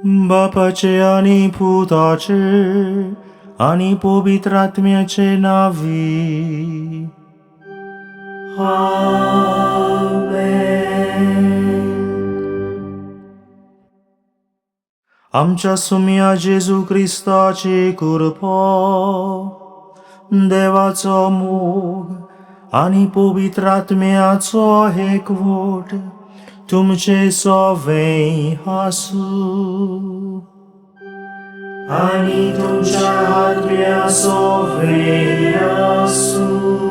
बापाचे आनी पुताचे आनी पवित्र आत्म्याचे नांवी. आमेन. आमच्या सुम्या जेजू क्रिस्ताची कृपा, देवाचो मोग आनी पवित्र आत्म्याचो एकवट तुमचे सवें आसूं. आनी तुमच्या आत्म्या सवें आसूं.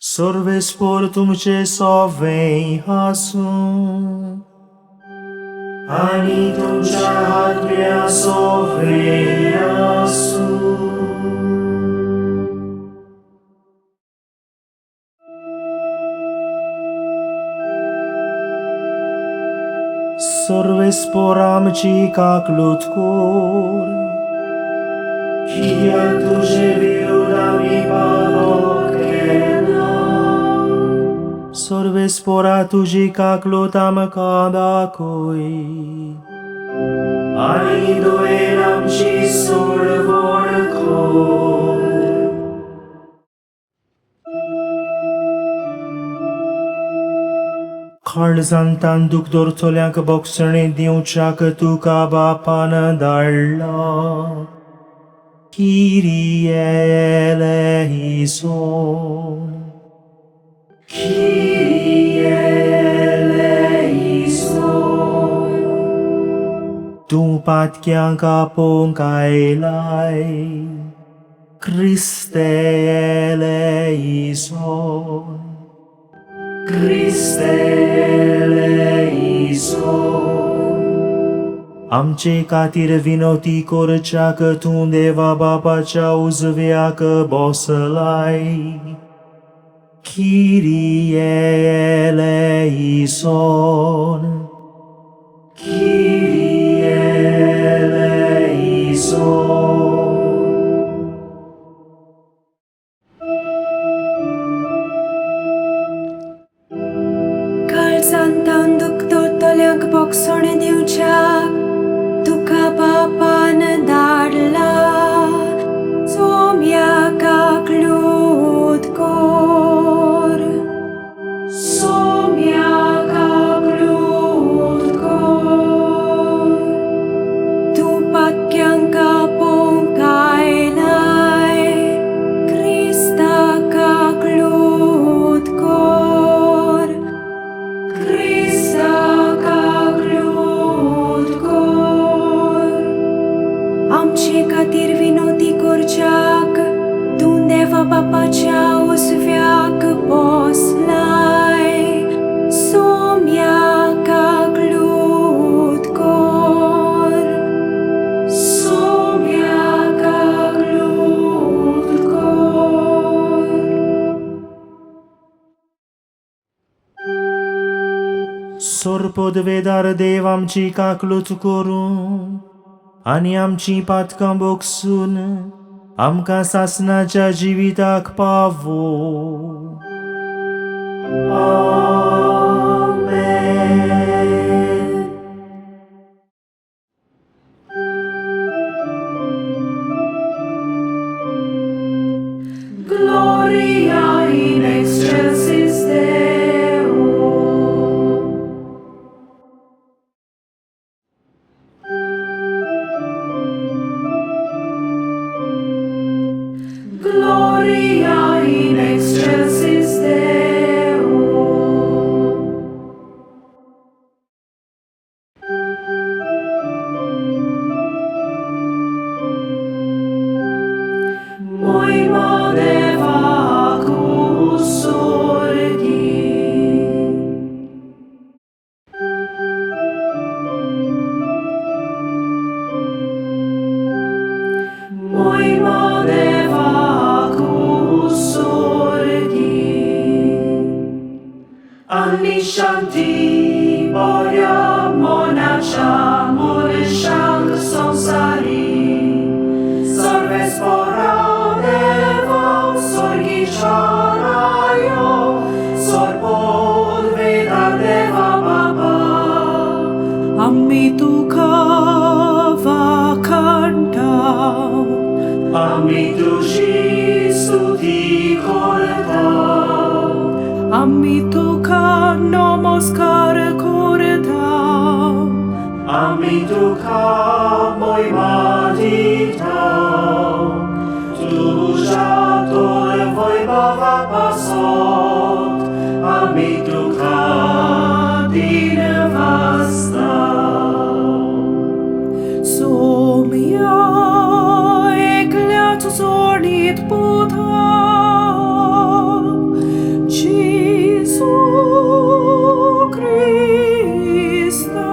सर्वेस्पर तुमचे सवें आसूं. आनी तुमच्या आत्म्या सवें आसूं. सर्वेस्पर आमची काकलूत कर, कित्याक तुजे विरुद्ध आमी पातक केलां. सर्वेस्परा तुजी काकलूत आमकां दाखय आनी दयेन आमची सोडवण कर. काळजांतान दूख दवरतल्यांक भोगसणें दिवच्याक तुका बापान धाडला. Kyrie eleison. Kyrie eleison. तूं पातक्यांक आपोवंक आयलाय. Christe eleison. Christe eleison. आमचे खातीर विनवती करच्याक तूं देवा बापाच्या उजव्याक बसलाय. Kyrie eleison. Kyrie eleison. काळजांतान दूख दवरतल्यांक भोगसणें दिवच्याक तुका बापान धाडला. सोम्या काकलूत कर, सोम्या काकलूत कर. तूं पातक्यांक आपोवंक आयलाय. क्रिस्ता काकलूत कर, क्रिस्ता काकलूत कर. आमचे खातीर विनवती करच्याक तूं देवा बापाच्या उजव्याक बसलाय. सोम्या काकलूत कर, सोम्या काकलूत कर. सर्पदवेदार देव आमची काकलूत करूं आनी आमचीं पातकां भोगसून आमकां सासणाच्या जिविताक पावो. आमेन. Gloria in excelsis Deo. Gloria in excelsis Deo. Moima deva kusurgi. Moima deva kusurgi. Ani shanti borya monacha murishang samsari. Sarvespora deva sorgi charayo sorpod veda deva baba. आमी तुजी स्तुती करता. आमी तुका नमस्कार करता. आमी तुका मोहिमा दिता. तुज्या तोर वैभवा पासत आमी तुका दिनवासता. सोम्या एकल्याच जोडीत पुता जेजू क्रिस्ता.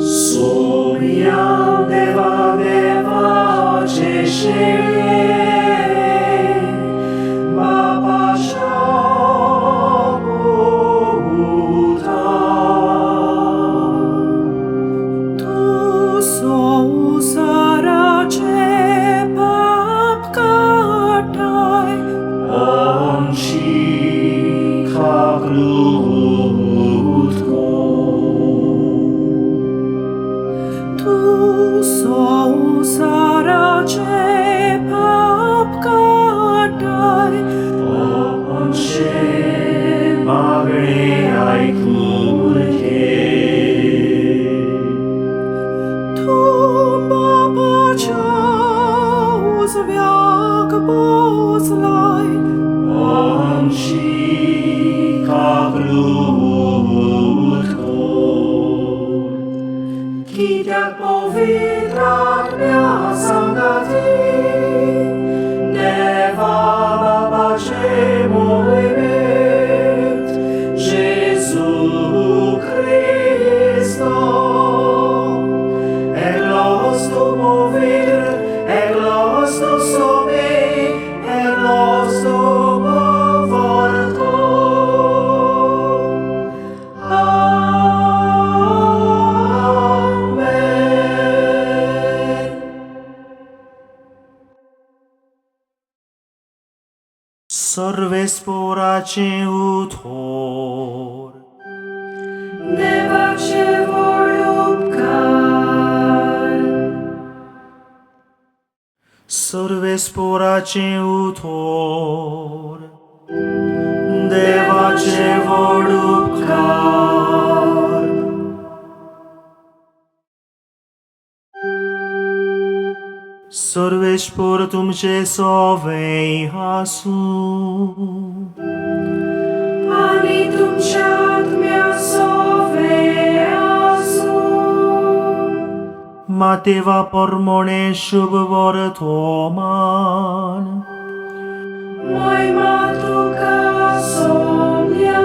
सोम्या देवा देवाचे शेळये बापाच्या पुता. तूं संवसाराचे पाप काडटाय. आमची काकलूत कर. तूं संवसाराचे पाप काडटाय. आमचे मागणे आयकून घे. तूं बापाच्या उजव्याक बसलाय. आमची काकलूत कर. कित्याक पवित्र आत्म्या सांगाती देवा बापाचे मोहिमेंत जेजू क्रिस्तो एकलोच तूं पवित्र, एकलोच तूं सोबी, एकलोच तूं पवर्तो. आमेन. सर्वेस्पोराचें उथोर. देवाचे व्हड उपकार. सर्वेस्पोराचें उथोर. देवाचे व्हड उपकार. सर्वेस्पोर तुमचे सोवें आसूं. आनी तुमच्या आत्म्या सोवें आसूं. मातेवा परमोणे शुभ वर्तमान. मोहिमा तुका सोम्या.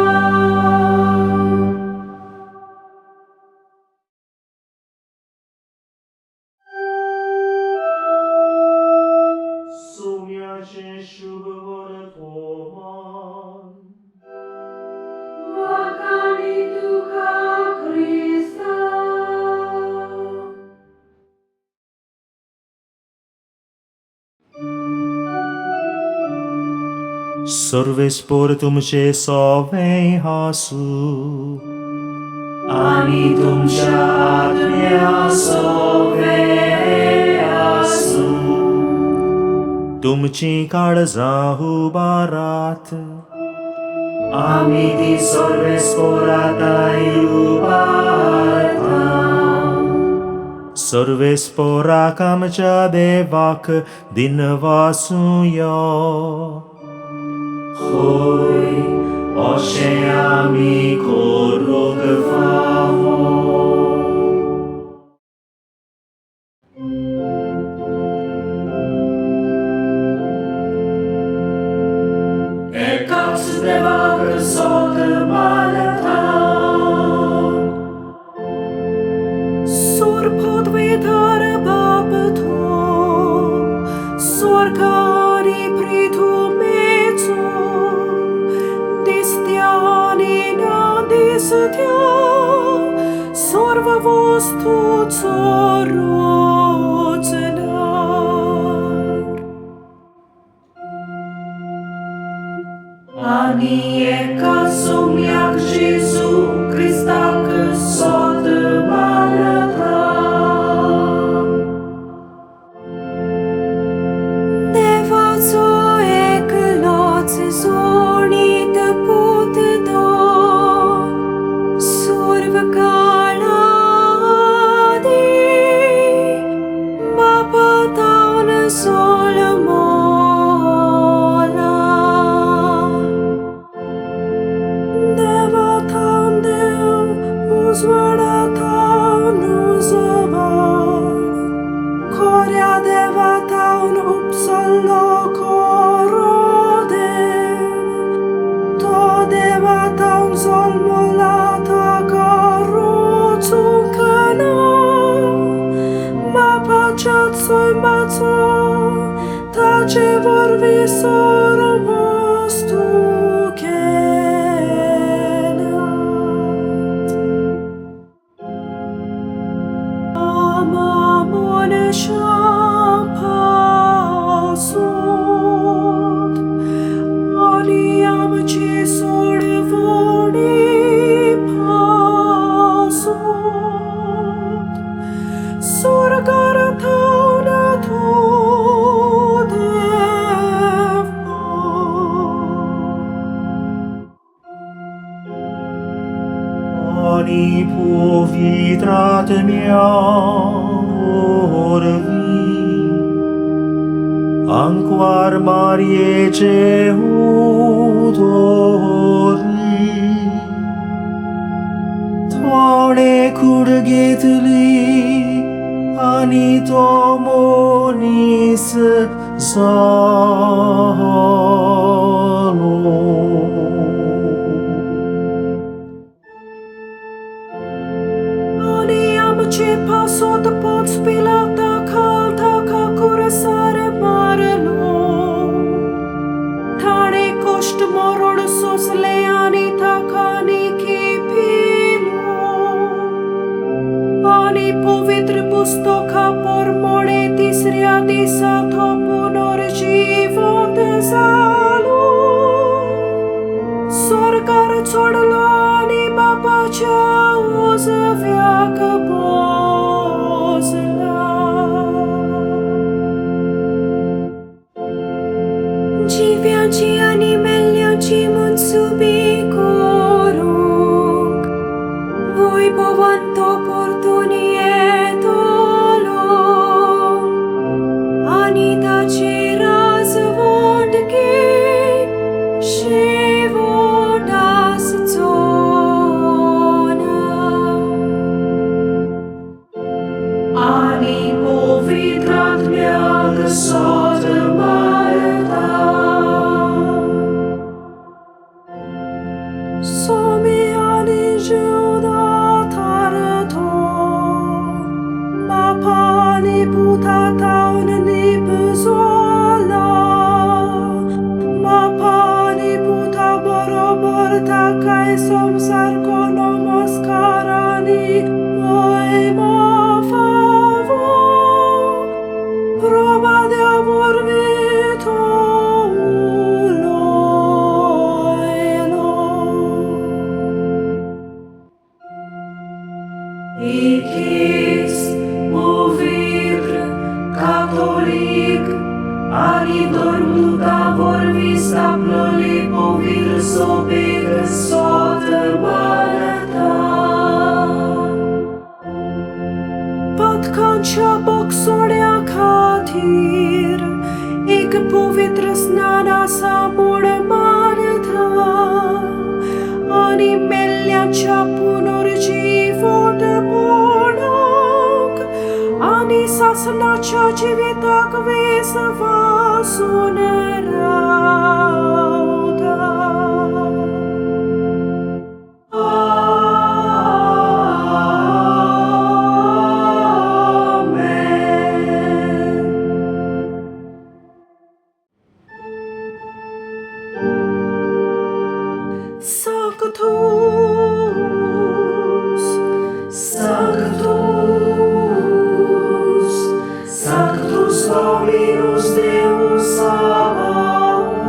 सोम्याचें शुभ वर्तमान. वाखाणी तुका क्रिस्ता. सर्वेस्पोर तुमचे सोवें आसूं. आनी तुमच्या आत्म्या सोवें आसूं. तुमचीं काळजां उबारात. आमी ती सर्वेस्पोराताय उबारता. सर्वेस्पोराक आमच्या देवाक दिनवासुया. होय, अशें आमी करूंक फावो. एकाच देवाक सोद मानता. सूर पदवीधर बाप तूं, स्वर्ग आनी पृथ्वीचो, दिसत्या आनी ना दिसत्या सर्व वस्तूचो रचणार. आनी एका सोम्याक जेजू क्रिस्ताक सोद मानता. ce vorvi sorvostu केल्यात. आमा मनशा पासून आनी आमची सोडवणी पासून स्वर्गार थावन तूं देवलो. Ani povitratmea vorvi, Anquar Marie ceudori, थोडे कूड घेतली आनी तो मनीस जालो. आनी आमचे पासत पोंच पिलाता खालता कुरसार मारलो. ताणे कश्ट मरण सोंसले आनी ताका निकी पिलो. आनी पवित्र पुस्तका प्रमाणे तिसऱ्या दिसा तो पुनर्जिवंत जालो. स्वर्गार चडलो आनी बापाच्या उजव्याक बसला. जिव्याची आनी मेल्ल्याची मनसुबी करूंक वैभवान तो परतून येतलो आनी ताची राजवटकी शेवट आसचो ना. आनी पवित्र आत्म्याक सोद मारता. स्वामी आनी जिवदा थारतो, बापा आनी पुता थावन निपजोला. बापा आनी पुता बरोबर ताकाय संवसारको नमस्कार आनी महिमा फावो. प्रभाद्या वरवीं तो उलयलो. एकीच पवित्र कातोलीक आनी धर्मदूता वरवीं स्थापलेली पवित्र सभेक सोद मानता. पातकांच्या बोगसोड्या खातीर एक पवित्र स्नान आसा म्हूण मानता आनी मेल्ल्याच्या पुनर्जिवंतपणाक आनी सासणाच्या जिविताक विस्वासून रावता. आमेन. Sanctus, Sanctus, Sanctus Dominus Deus Sabaoth,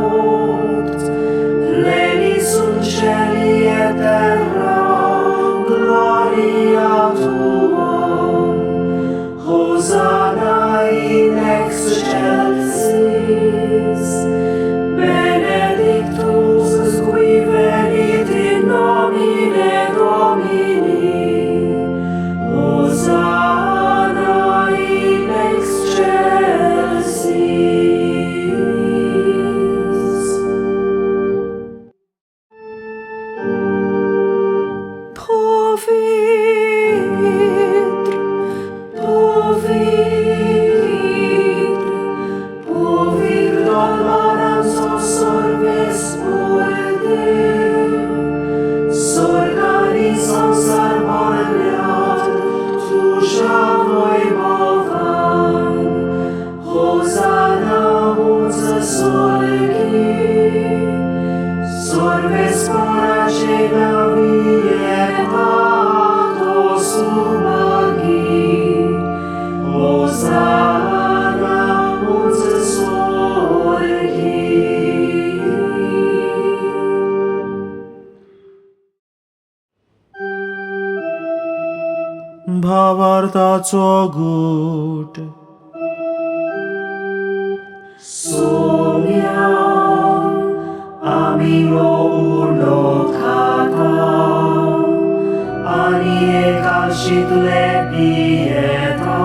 pleni sunt celi et terra, gloria Tua, Hosanna in excelsis, benedictus qui venit in nomine Domini, भावार्थाचो गूट। Saumya आमी हो उंडो खाता आनी एकाशितले पियेता,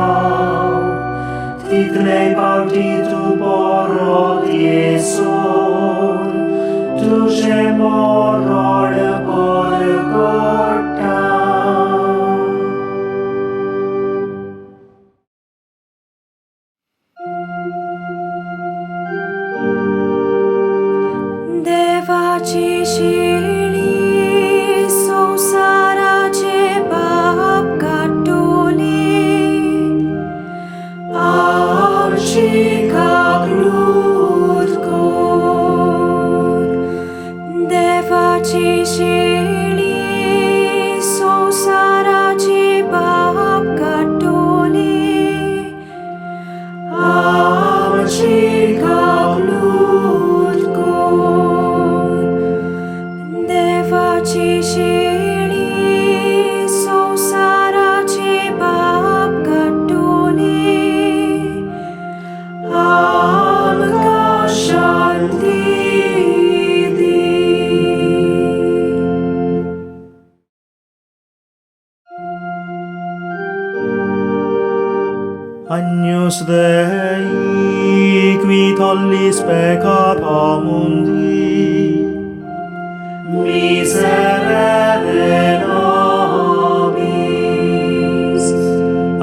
तितले पावटी तूं परत येसर तुजें मरण परगट्टा। देवाची शेळी संवसाराचे पाप काडटली, आमची काकळूत कर। देवाची शेळी संवसाराचे पाप काडटली, आमची काकळूत कर। देवाची शेळी संवसाराचे पाप काडटली, आमकां शांती दी। Agnus Dei, qui tollis peccata mundi, miserere nobis.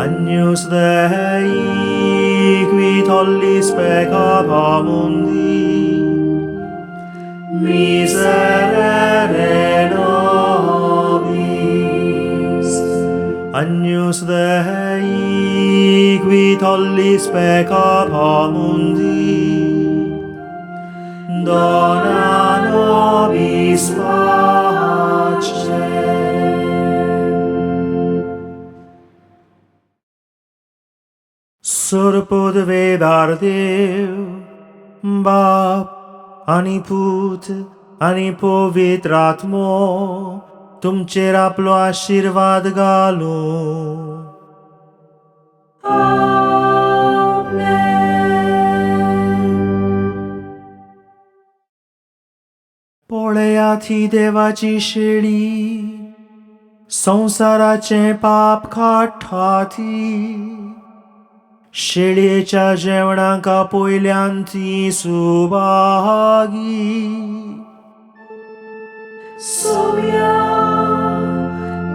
Agnus Dei, qui tollis peccata mundi, miserere nobis. Agnus Dei, qui tollis peccata mundi, dona nobis pace. सर्पदवेदार देव बाप आनी पूत आनी पवित्र आत्मो तुमचेर आपलो आशिर्वाद घालूं। आमेन। पळयात ही देवाची शेळी, संवसाराचें पाप काडटा ती। शेळयेच्या जेवणाक आपयल्यान ती सुभागी। सोम्या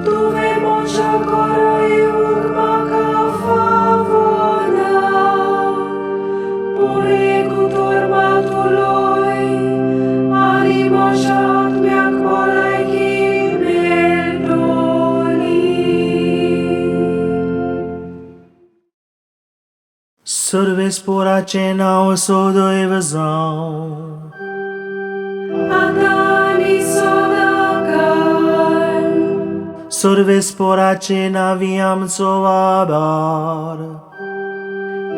तुवें म्हज्या घरा येवंक म्हाका फावना, पूण एक उतर मात उलय आनी म्हज्या आत्म्याक भलायकी मेळटली। सर्वेस्पोराचें नांव सदैव जावं, आतां आनी सदांकाळ। सर्वेस्पोराचे नांवी आमचो आदार,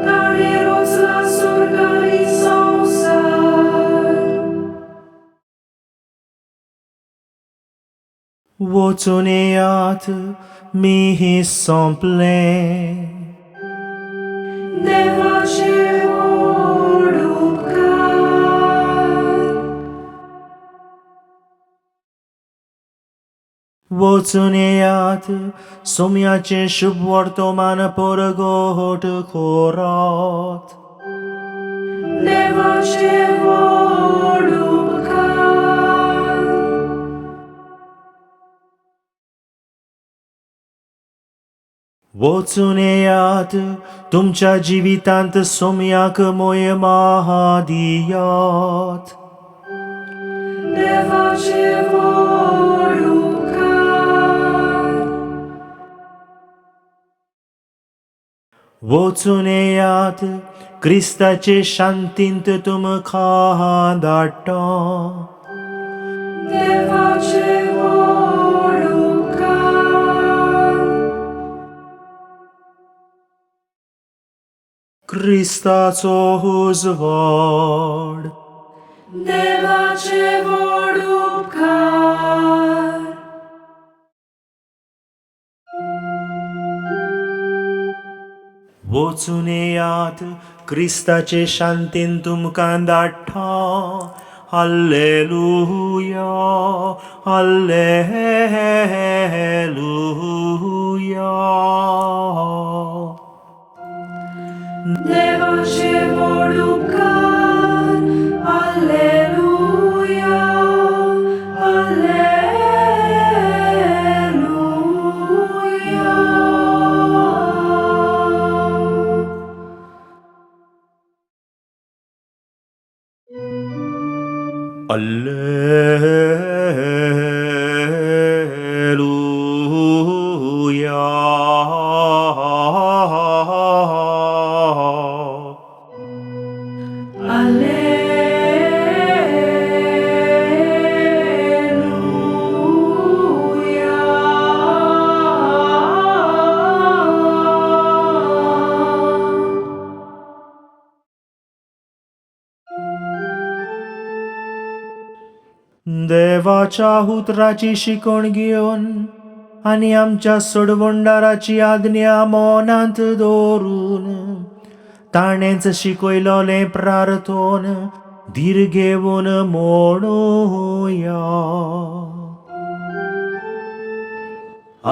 ताणें रचला स्वर्ग आनी संवसार। वचून येयात मीस सोंपलें। देवाचे व्हड उपकार। वचून येयात सोम्याचें शुभ वर्तमान परगट करात। देवाचे व्हड उपकार। वचून येयात तुमच्या जिवितांत सोम्याक मोयमा दियात। देवाचे व्हड उपकार। वचून येयात क्रिस्ताचे शांतींत तुमकां धाडटा। देवाचे व्हड उपकार। क्रिस्ताचो उजवाड देवाचे व्हड उपकार। वचून येयात, क्रिस्ताचे शांतीन तुमकां धाडटा. हाल्लेलुया, हाल्लेलुया. देवाचे व्हड उपकार, हालेलुया, हालेलुया. Alleluia. Alleluia. देवाच्या उतराची शिकवण घेवन आनी आमच्या सोडवणदाराची आज्ञा मनांत दवरून ताणेंच शिकयलोलें प्रार्थोन धीर घेवन म्हणुया.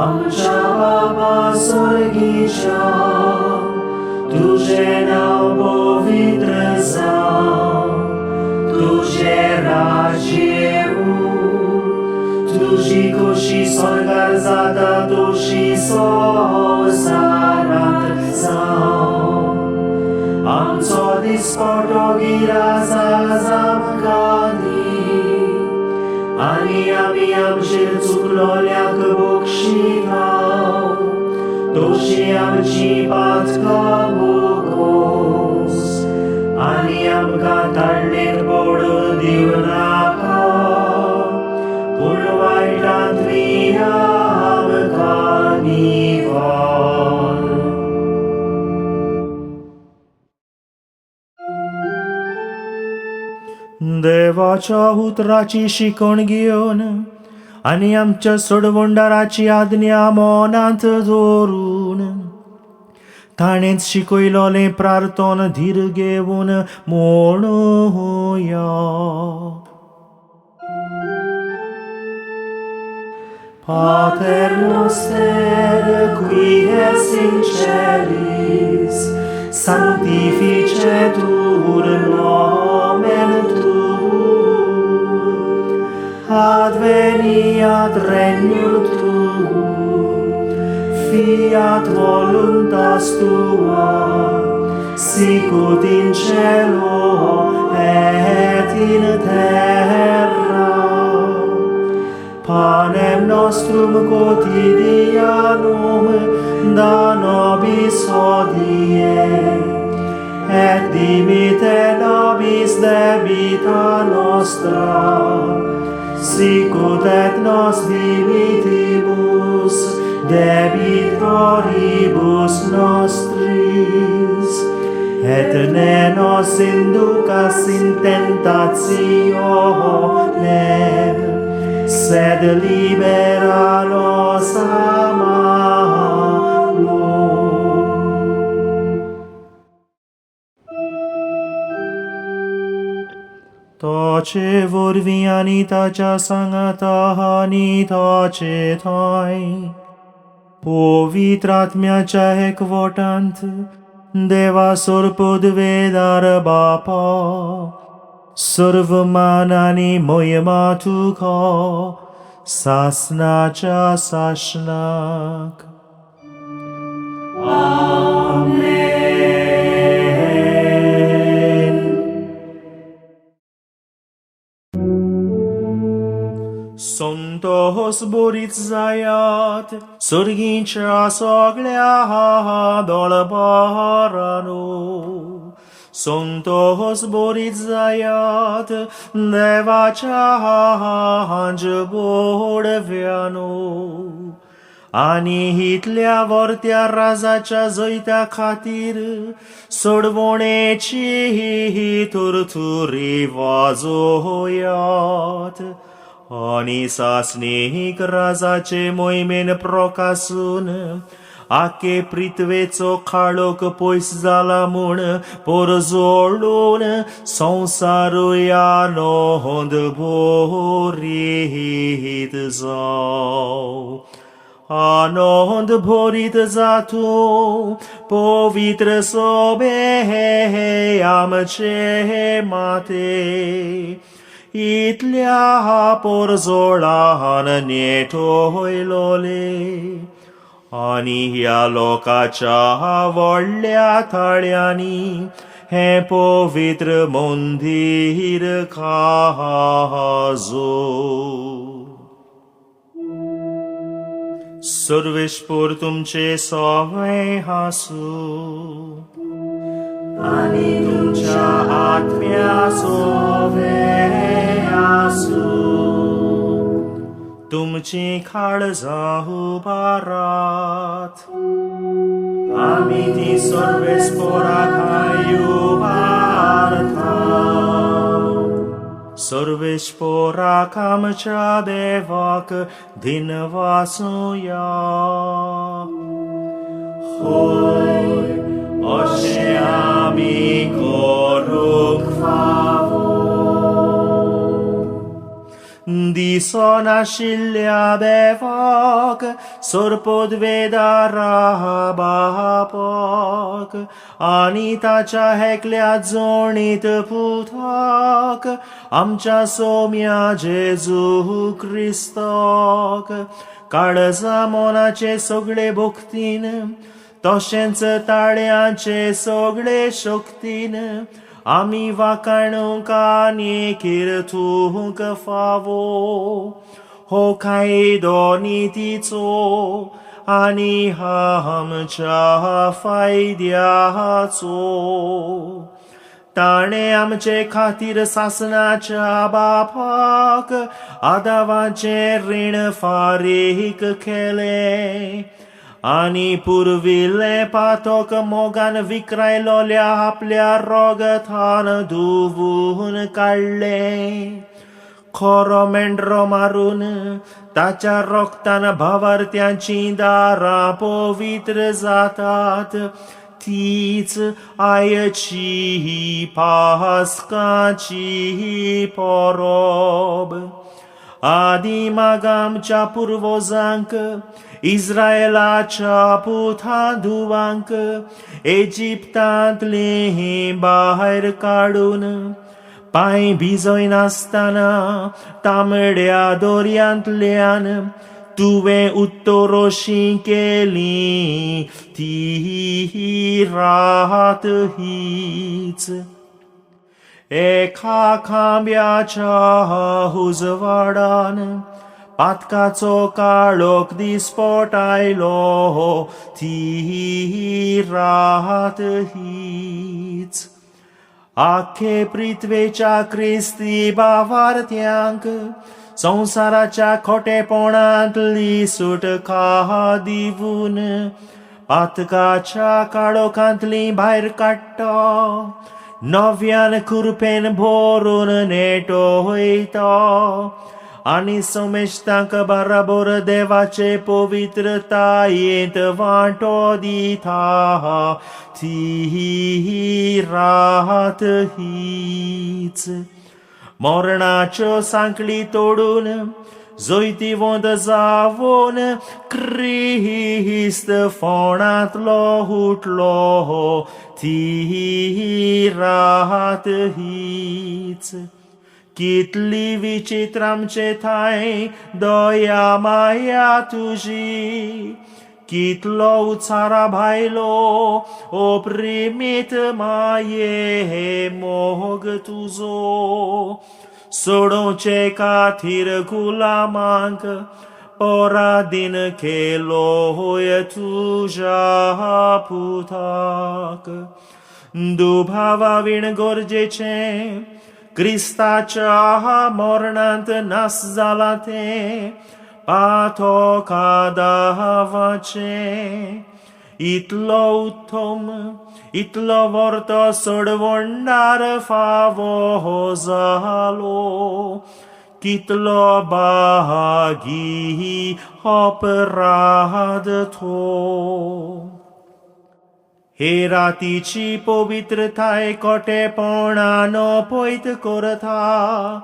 आमच्या बाबा स्वर्गीच्या, तुजें नांव पवित्र जावं, तुजें राज्य येवं, तुजी खोशी स्वर्गार जाता तशी संवसारांत जावं. आमचो दिसपटो गिरास आज आमकां दी, आनी आमी आमचेर चुकलोल्यांक बक्षिताव, तशी आमची पातकां बोगोस, आनी आमकां ताळणेर पडूं दिवनाका, पूण वायटांतली आमकां निवार. देवाच्या उतराची शिकवण घेवन आनी आमच्या सोडवणदाराची आज्ञा मनांत दवरून ताणेंच शिकयलोलें प्रार्थोन धीर घेवन म्हणुया. Pater noster, qui es in celis, sanctificetur nomen tuum, adveniat regnum tuum, fiat voluntas tua, sicut in cielo et in terra. Panem nostrum quotidianum da nobis hodie, et dimitte nobis debita nostra, sicut et nos dimittimus debitoribus nostris, et ne nos inducas in tentationem, sed libera nos a malo. ताचे वरवीं आनी ताच्या सांगाता आनी ताचे ठांय पवित्र आत्म्याच्या एकवटांत देवा सर्पदवेदार बापा, सर्व मान आनी महिमा तुका सासनाच्या सासनाक. आमेन. संतोस बरीच जायात सर्गींच्या सगळ्या दळबारानो, संतोस बरीच जायात देवाच्या हांज बोडव्यानो, आनी इतल्या वर्त्या राजाच्या जैता खातीर सोडवणेची तुरतुरी वाजोयात, आनी सासणीक राजाचे मोहिमेन प्रकासून आखे पृथ्वेचो काळोख पयस जाला म्हूण पोरजोळून संवसारूय आनंद भरीत जावं. आनंद भरीत जातूं पवित्र सभे आमचे माते, इतल्या पोरजोळान नेटोयलोले आनी ह्या लोकाच्या व्हडल्या ताळ्यांनी हें पवित्र मंदीर खाजो. सर्वेस्पोर तुमचे सवें आसूं. आनी तुमच्या आत्म्या सवें आसूं. तुमची काळजां उबारात. आमी ती सर्वेस्पोरा ठांय उबारता. सर्वेस्पोराक आमच्या देवाक दिनवासुया. होय, अशें आमी करूंक फावो. दिसनाशिल्ल्या देवाक, सर्पद्वेदारा बापाक आनी ताच्या एकल्या जोणीत पुताक, आमच्या सोम्या जेजू क्रिस्ताक, काळजा मनाचे सगळे भक्तीन तशेंच ताळ्यांचे सगळे शक्तीन आमी वाखाणूंक आनी किर्तूंक फावो. हो कायदो नितीचो आनी आमच्या फायद्याचो. ताणें आमचे खातीर सासणाच्या बापाक आदावाचें रीण फारीक केलें आनी पुर्विल्लें पातक मोगान विक्रायलोल्या आपल्या रोगतान धुवून काडलें. खरो मेंढरो मारून ताच्या रोगतान भावार्थ्यांचीं दारां पवित्र जातात, तीच आयची पास्काची परब. आदिमाग आमच्या पुर्वजांक, इस्रायलाच्या पुता धुवांक एजिप्तांतलीं भायर काडून पांय भिजयनासतना तांबड्या दर्यांतल्यान तुवें उत्तरोशी केली ती रात हीच. एका खांब्याच्या उजवाडान पातकाचो काळोख दिसपटायलो ती रात हीच. आखे पृथ्वेच्या क्रिस्ती भावार्थ्यांक संवसाराच्या खोटेपणांतली सुटका दिवन पातकाच्या काळोखांतली भायर काडटा, नव्यान कृपेन भरून नेटोयता आनी समेस्तांक बराबर देवाचे पवित्रतायेंत वांटो दिता ती रात हीच. मरणाच्यो सांकळी तोडून जैतिवंत जावन क्रिस्त फोंडांतलो उठलो ती रात हीच. कितली विचित्र आमचे ठांय दया माया तुजी, कितलो उचारा भायलो अपरिमीत माये मोग तुजो. सोडोवचे खातीर गुलामांक पराधीन केलोय तुज्या पुताक. दुभावा वीण गरजेचें क्रिस्ताच्या मरणांत नास जाला तें पातक आदावाचें. इतलो उत्तम, इतलो वर्तो सोडवणदार फावो जालो. कितलो बागी अपराध तो. हे रातीची पवित्रताय कोटेपणान पयत करता,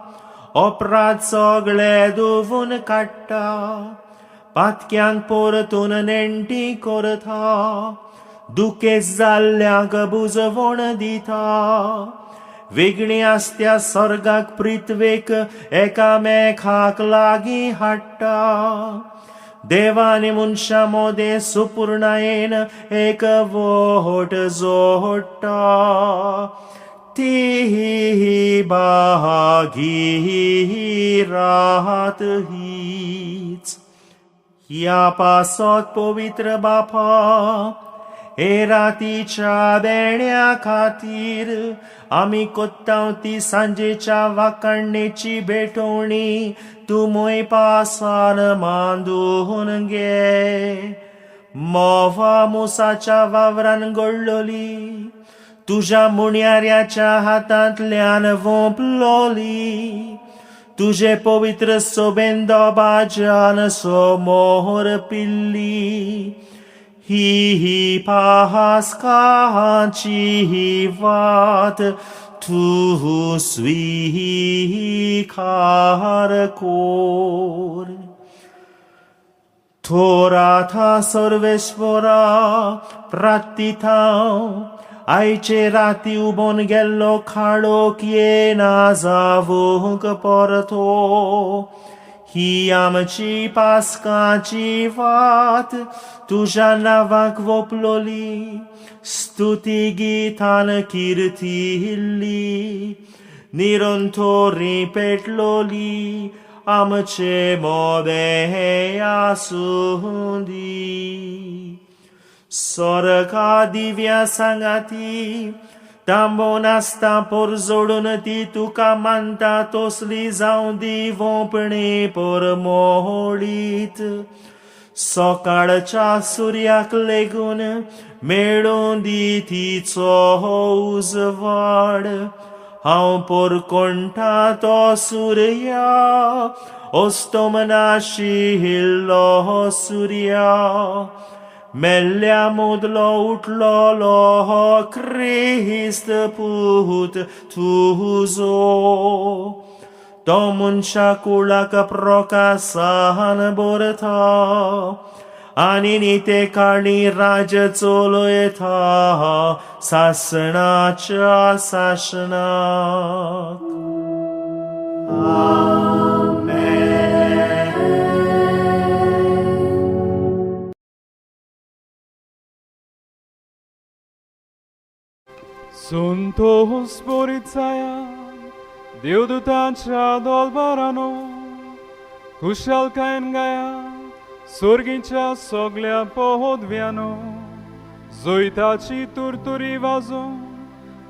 अपराध सगळे धुवून काडटा, पातक्यांक परतून नेणटी करता, दुखेस्त जाल्ल्यांक बुजवण दिता, वेगळी आसत्या सर्गाक पृथ्वेक एकामेकाक लागीं हाडटा, देवानी मनशां मदें सुपुर्णायेन एकवट जोडटा. ती बागी रात हीच. ह्या पासत पवित्र बापा, हे रातीच्या बेण्या खातीर आमी कोत्ताव ती सांजेच्या वाकाणेची भेटवणी तूं मोय पासान मांदून घे. मोवा मुसाच्या वावरान घडलोली, तुज्या मुणयाऱ्याच्या हातांतल्यान वोंपलोली, तुजे पवित्र सोबेन दोबाज्यान समोर पिल्ली ही ही पास्काची वात तूं स्वीकार कोर. थोराथा सर्वेश्वरा प्रार्थितांव, आयचे राती उबोन गेल्लो काळोख येना जावंक परतो. ही आमची पास्काची वात तुज्या नांवाक वोपलोली, स्तुती गितान किर्तिल्ली, निरंतरी पेटलोली आमचे मोदें आसूं दी. सोरका दिव्या सांगाती तांबो नासता पोरजोडून ती तुका मानता तसली जावं दी वोंपणी परमोळीत. सकाळच्या सुर्याक लेगून मेळूं दी तिचो उजवाड. हांव पोरकोणटा तो सुर्या, अस्तमनाशिल्लो सुर्या, मेल्ल्या मुदलो उठलोलो क्रिस्त पूत तुजो. तो मनशा कुळाक प्रकाशान भरता आनी निते काळी राज चलयता सासणाच्या सासणाक. Amen. संतोष बोरीत देवदूतांच्या दोलबारानो, खुशालकायेन गाया सोर्गीच्या सगल्या पहोदव्यानो. जैताची तुरतुरी वाजोवन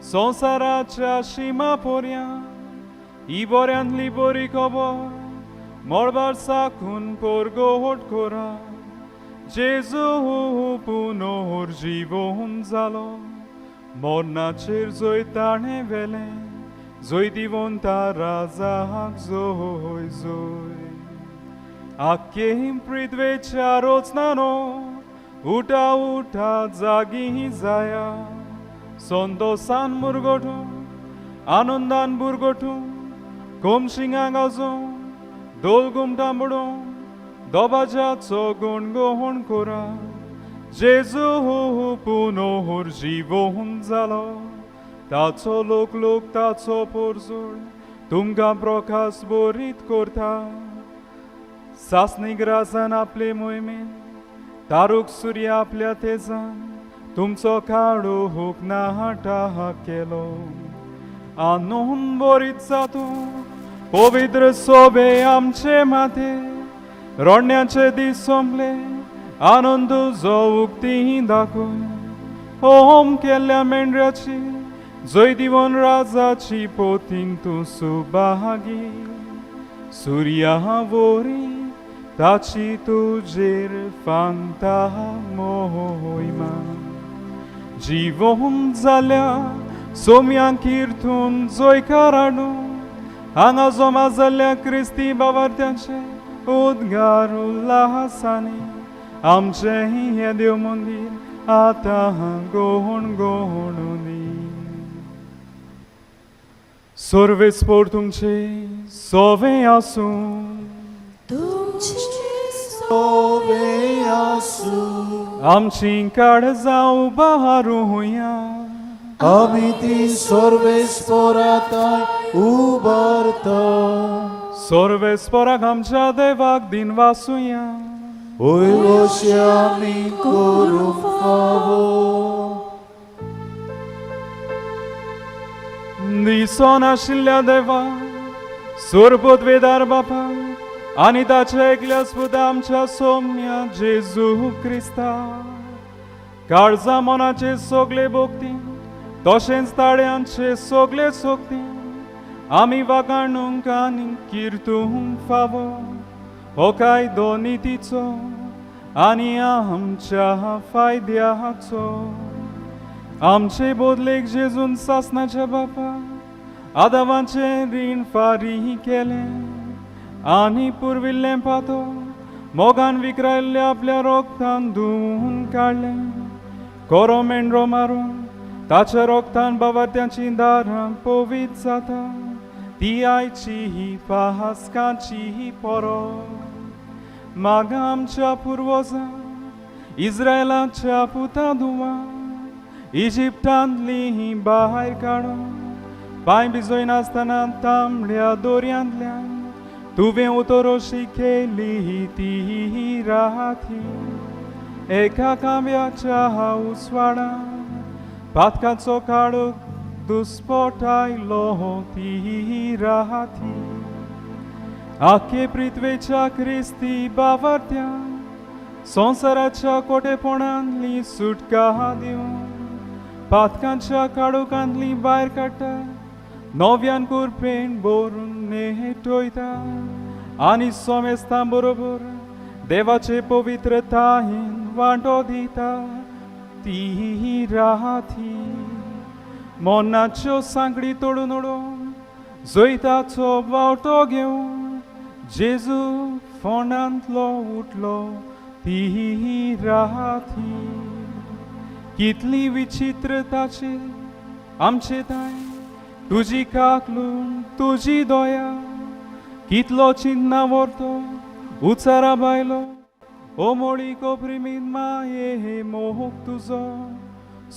संवसाराच्या शिमा पोरयां ही बऱ्यांतली बरी खबर मळबार साकून पोरगोट कोरा. जेजू पुनोर जिवोन जालो, मरणाचेर जैत ताणें व्हेलें, जैत दिवन राजाक जोय जोय. आख्खे पृथ्वेच्या रोचनानो, उठा उठा जागी जाया, संतोषान मुरगोठू, आनंदान बुरगोठू, कोमशिंगा गाजों, धोल घुमटां बुडों, दोबाज्याचो गुणगोण कोरा. जेजू पुनोर जिवोन जालो, ताचो लोक लोक ताचो पोरजोड तुमकां प्रकाश बोरीत करता. सासणीक राजान आपले मोहिमेन, तारूक सुर्या आपल्या तेजान तुमचो काळोख नाटा केलो. आनंद बोरीत जातूं पवित्र सोबे आमचे माथे, रडण्याचे दीस सोंपले, आनंद जो उक्ती दाखय. होम केल्ल्या मेंढऱ्याची जय दिवन राजाची पोतीन तूं सुभागी, सुर्या वरी ताची तुजेर फांगता मोहिमा. जिवोन जाल्या सोम्यांक किर्तून जयकार हाडूं, हांगा जमा जाल्ल्या क्रिस्ती बाबार्थ्यांचे उद्गार उल्हासांनी आमचें हें देव मंदीर आतां गोण गोणुनी. सर्वेस्पोर तुमचे सोवे आसूं. तुमचे सोवे आसूं. आमची काळजां उबारुया. आमी ती सर्वेस्पोराताय उबारता. सर्वेस्पोराक आमच्या देवाक दिनवासुया. वय वशे आमी करूंक फावो. दिसोन आशिल्ल्या देवा, सोरपोत वेदार बापा आनी ताच्या एकल्या पुता आमच्या सोम्या जेजू क्रिस्ता, काळजा मनाचे सगळे भोगती तशेंच ताळ्यांचे सगळे सोगती आमी वागाणूंक आनी किर्तूंक फावो हो कायदो नितीचो आनी आमच्या फायद्याचो. आमचे बदलेक जेजून सासनाच्या बापा आदावाचें रीण फारीक केलें आनी पुर्विल्लें पातो मोगान विकरायल्ल्या आपल्या रोगतान धुवून काडलें. कोरो मेंढरो मारून ताच्या रोगतान बाबात्यांची दारां पवित्र जाता. ती आयची ही पास्काची ही परब. मागा आमच्या पुर्वजां इस्रायलाच्या पुता धुवा इजिप्तांतली भायर काडून पांय भिजयनासतना तांबड्या दोरयांतल्यान तुवें उतरोशी केली ती राती एका कांब्याच्या उस्वाडा पातकाचो काडूक दुस्पोटायलो ती राती आखे पृथ्वेच्या क्रिस्ती बावर्त्या संवसाराच्या कोटेपणांतली सुटका दिवन पातकांच्या काडुकांतली भायर काडटा, नव्यान कुरपेन भरून नेटयता आनी सोमेस्तां बरोबर देवाचे पवित्रतायेन वांटो दिता ती राती मनाच्यो सांकडी तोडून उडोवन जैताचो बावटो घेवन जेजू फोंडांतलो उठलो ती राती. कितली विचित्र ताची आमचे ताय तुजी काकलून तुजी दया, कितलो चिंतना व्हरतो उचारा बायलो ओमोळी कोप्रिमीत माये मोह तुजो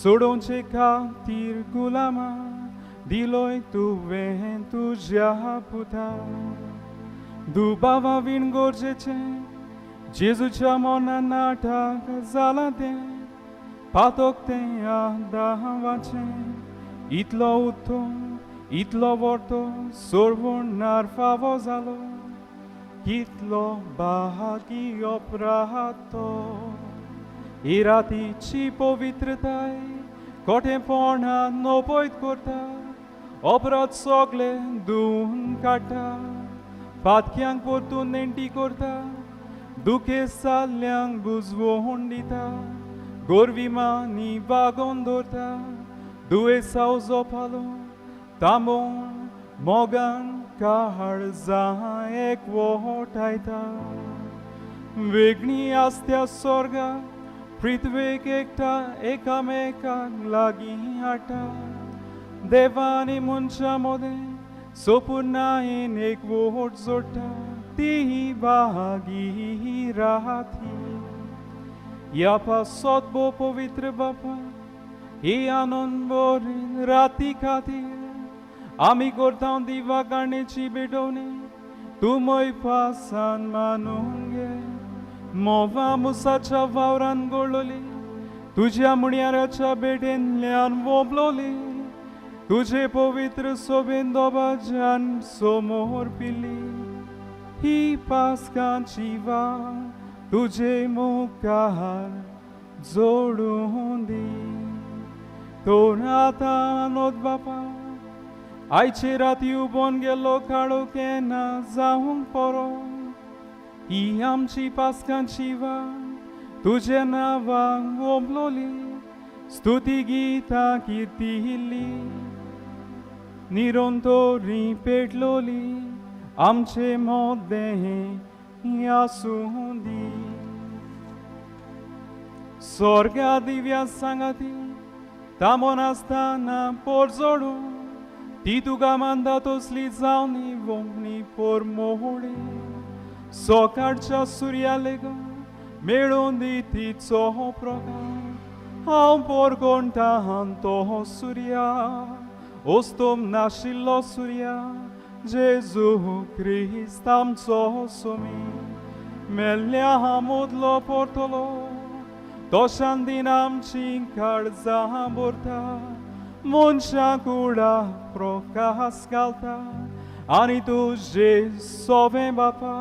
सोडोवचे खातीर गुलामा दिलोय तुवें तुज्या पुता. दुबावा वीण गरजेचें जेजूच्या मना नाटक जालां तें पातक तें आदावाचें इतलो उत्तम इतलो व्हरतो सोडवणार फावो जालो कितलो बागी अपराध तो. ही रातीची पवित्रताय कोटेपणा नोपयत करता अपराध सगळे धुवन काडटा पातक्यांक परतून नेणटी करता दुखे साल्ल्यांक बुजवोन दिता गोरविमानी बागोवन दवरता दुयेंसाव जोपालो तांबोवन मोगान काळजां एकवटायता. वेगळी आसत्या स्वर्गा पृथ्वेक एकटा एकामेकाक लागीं हाडटा देवा आनी मनशां मदें सोपुर्णायेन एकवट जोडटा ती बागी राती. ह्या पासत भोव पवित्र बापा ही आनंद बरी राती खातीर आमी करता दिवा काणेची भेटवणी तूं म्हय पासान मानून घे. मोवा मुसाच्या वावरान गोळोली तुज्या मुणयाराच्या भेटेंतल्यान वोबलोली तुजे पवित्र सोबेन दोबाज्यान समोर पिली ही पास्काची वाट तुजे मुखार जोडून दी. तर आतां नोद बापा आयचे राती उबोन गेलो काळो केन्ना जावंक परो ही आमची पास्कांची वाट तुज्या नांवाक ओंपलोली स्तुती गितां किर्तिल्ली. निरंतरी पेटलोली आमचे मोदें आसूं दी. स्वर्गा दिव्या सांगाती तांबोन आसतना पोरजोडून ती तुका मानता तसली जावनी वोमणी पोरमोळी सकाळच्या सुर्या लेगून मेळून दी तिचो प्रकार. हांव पोरकोणटा तो सुर्या ओस्तोम नाशिल्लो सुर्या जेजू क्रिस्त आमचो सोमी मेल्ल्या मोदलो परतलो तो शांतीन आमची काळजां भरता मनशां कुडा प्रकाश घालता आनी तुजे सोबें बापा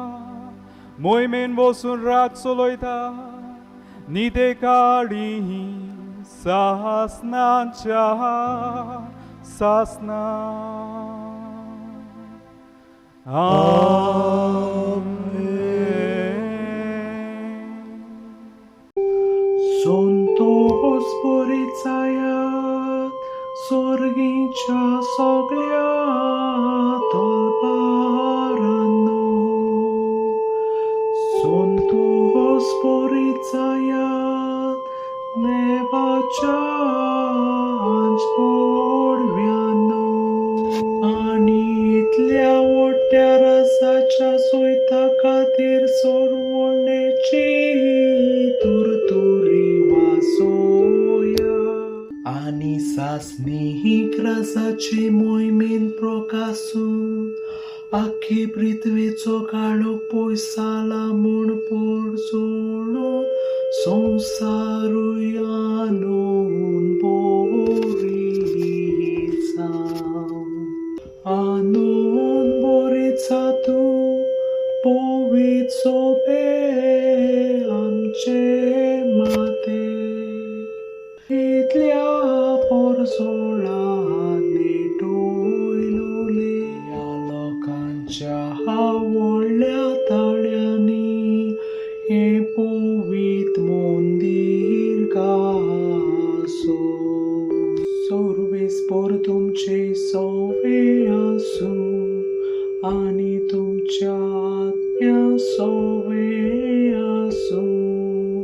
मोहिमेन बसून रात चलयता निते काडी सासनाच्या सासना. आमेन. संतोष परिचायात स्वर्गीच्या सगळ्या तलपारांनो. संतोष परिचायात देवाच्या पोडव्यानो आनी इतल्या व्हडल्या रसाच्या सोयता खातीर सोरवणेची तुरतुरी वासोया आनी सासनीक रसाची मोहिमेन प्रकासून आख्खी पृथ्वीचो काळोख पयस जाला म्हूण पोरजोळून संवसारूय आनंद बोरीत जावं. आनंद बोरीत जा तूं पवित्र सोबे आमचे माते इतल्या पोरजोळान नेटोयलोले ह्या लोकांच्या व्हडल्या ताळ्यांनी हें पवित्र मंदीर गासो. सर्वेस्पर तुमचे सोवे आसूं आनी तुमच्या आत्म्या सोवे आसूं.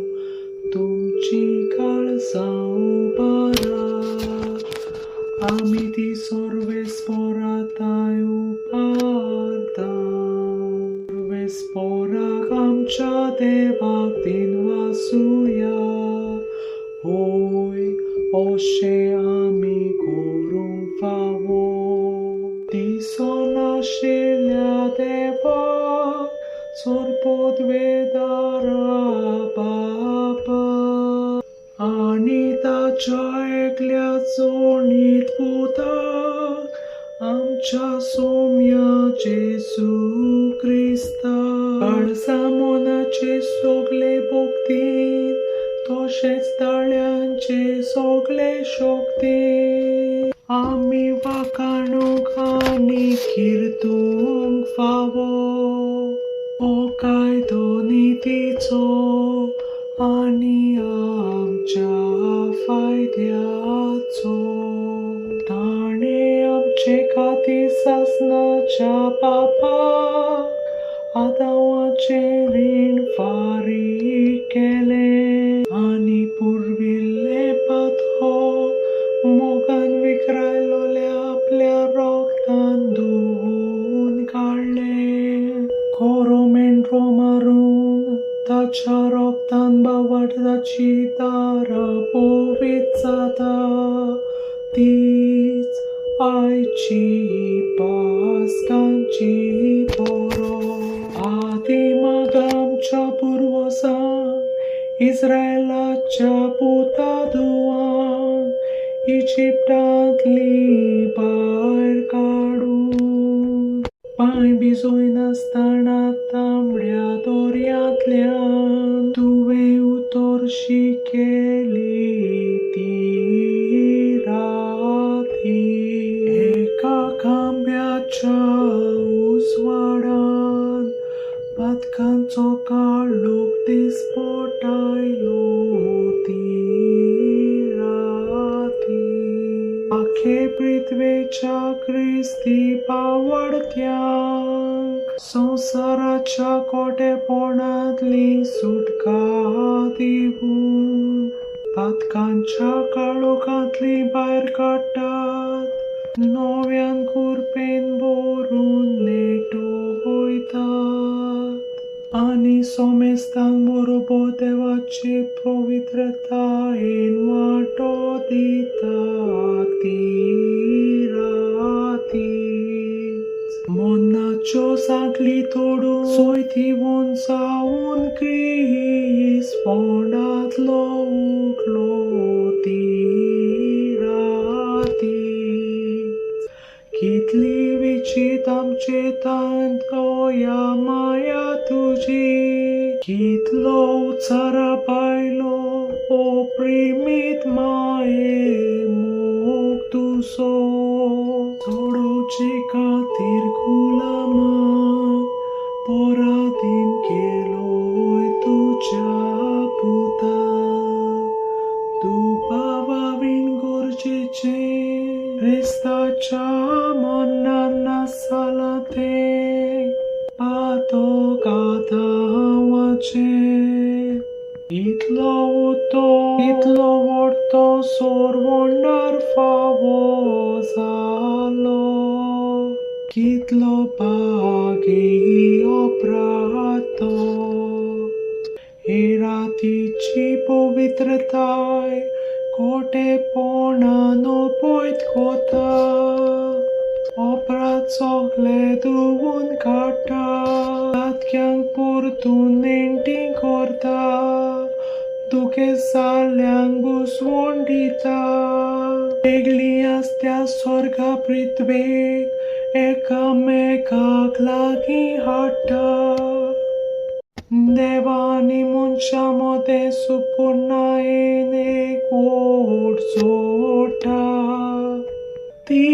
तुमची काळजां उबारात आमी ती सर्वेस्पराताय उबारता. सर्वेस्पराक आमच्या देवाक दिनवासुया होय अशें आमी करूंक फावो. दिसनाशिल्ल्या देवाक सोरपोदवेदारा बापा आनी ताच्या एकल्या जोडीत पुताक आमच्या सोम्या जेजू क्रिस्ता काळजा मनाचे सगळे भक्तीन तशेंच ताळ्यांचे सगळे शक्तीन आमी वाखाणूंक आनी किर्तूंक फावो हो कायदो नितीचो आनी आमच्या फायद्याचो. ताणें आमचे खातीर सासनाच्या पापाक आदावाचें रीण फारीक केलें आनी पुर्विल्लें पातक मोगान विकरायलोल्या आपल्या रोगतान धुवून काडलें. खरो मेंढरो मारून ताच्या रोगतान बावटाची दारां पवित्र जाता तीच आयची पास्कांची परब. आदिमाग आमच्या पुर्वजांक इस्रायलाच्या पुता धुवांक इजिप्टांतली भायर काडून पांय भिजयनासतना तांबड्या दर्यांतल्यान तुवें उतरशी केली ती राती. एका खांब्याच्या उजवाडान पातकांचो काळोख दिसपटायलो ती राती. आख्खे पृथ्वेच्या क्रिस्ती पावडत्यांक संवसाराच्या कोटेपणांतली सुटका दिवन पातकांच्या काळोखांतली भायर काडटात नव्यान कुरपेन भरून नेटोयतात आनी सोमेस्तांक बरोबर देवाचे पवित्रतायेन वांटो दिता ती रातीच मनाच्यो सांखळी तोडून सोयतीवन जावन क्रिस्त फोंडांतलो उठलो ती रातीच कितली विचित आमचे तांतोया माया तुजी कितलो उचारा पायलो ओ प्रेमीत माये मोग तुजो सोडोवचे खातीर गुलामाक पराधीन केलोय तुज्या पुताक तूं बाबा बीन गरजेचें क्रिस्ताच्या मरणान नासलां तें पातक आदावाचें इतलो उतो इतलो व्हडतो सोरवंडार फावो जालो कितलो भागी अपराध तो हे रातीची पवित्रताय कोटेपणान पयत कोता अपराध सगळे धुवून काडटा दादक्यांक परतून नेणटी करता दुखेसाल्यांक बुसवण दिता वेगळी आसत्या स्वर्गा पृथ्वेक एकामेकाक लागीं हाडटा देवानी मनशां मदें सुपुर्णायेन एकवट जोडटा ती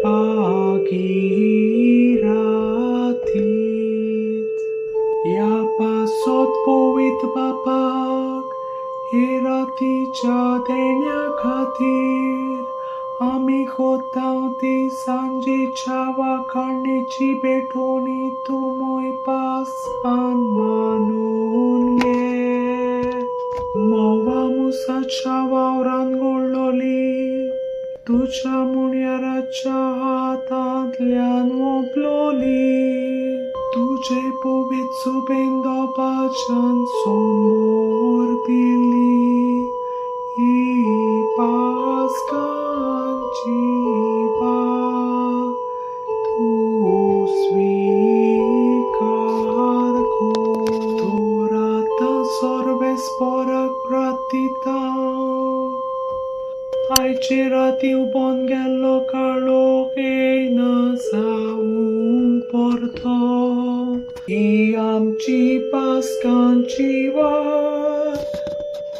भागी रातीच ह्या पासत पवित्र बापाक हे रातीच्या देण्या खातीर आमी कोत्ता ती सांजेच्या वाखाणेची भेटवणी तूं मोयपासान मानून घे म्होंवा मुसाच्या वावरान घडलोली तुज्या मुणयाराच्या हातांतल्यान वोंपलोली तुजे पवित्र सुबेन दोपाच्यान समोर दिली ही पास्कांची वात तूं स्विकार कर तूं आतां सर्वेस्पराक प्रार्थिता आयचे राती उबोन गेल्लो काळोख येयना जावंक परतो ही आमची पास्कांची वात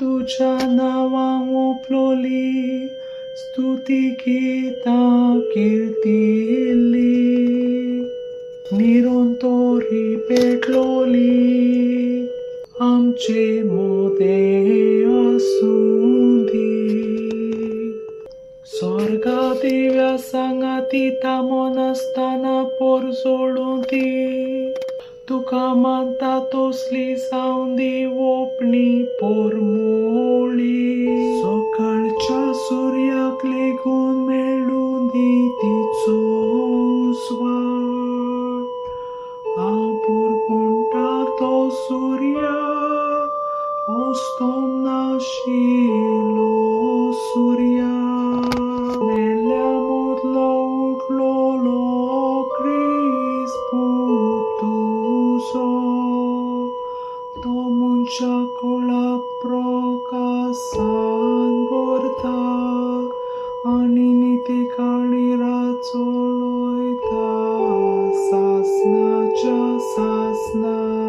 तुज्या नांवांक वोंपलोली स्तुती गितां किर्तिल्ली निरंतरी पेटलोली आमचे मोदें आसूं दी स्वर्गा दिव्या सांगाती तामोनासतना पोरजोळूं दी तुका मानता तसली जावं दी ओपणी पोरमोळी सकाळच्या सुर्याक लेगून मेळूं दी तिचो उजवाड हांव पुरपुणटा तो सुर्या अस्तम नाशिल्लो सुर्या मेल्ल्या मदलो उठलोलो क्रिस्त पूत तुजो तो मनशा कुळा प्रकासान भरता आनी नितीकाळी रात चलयता सासनाच्या सासना.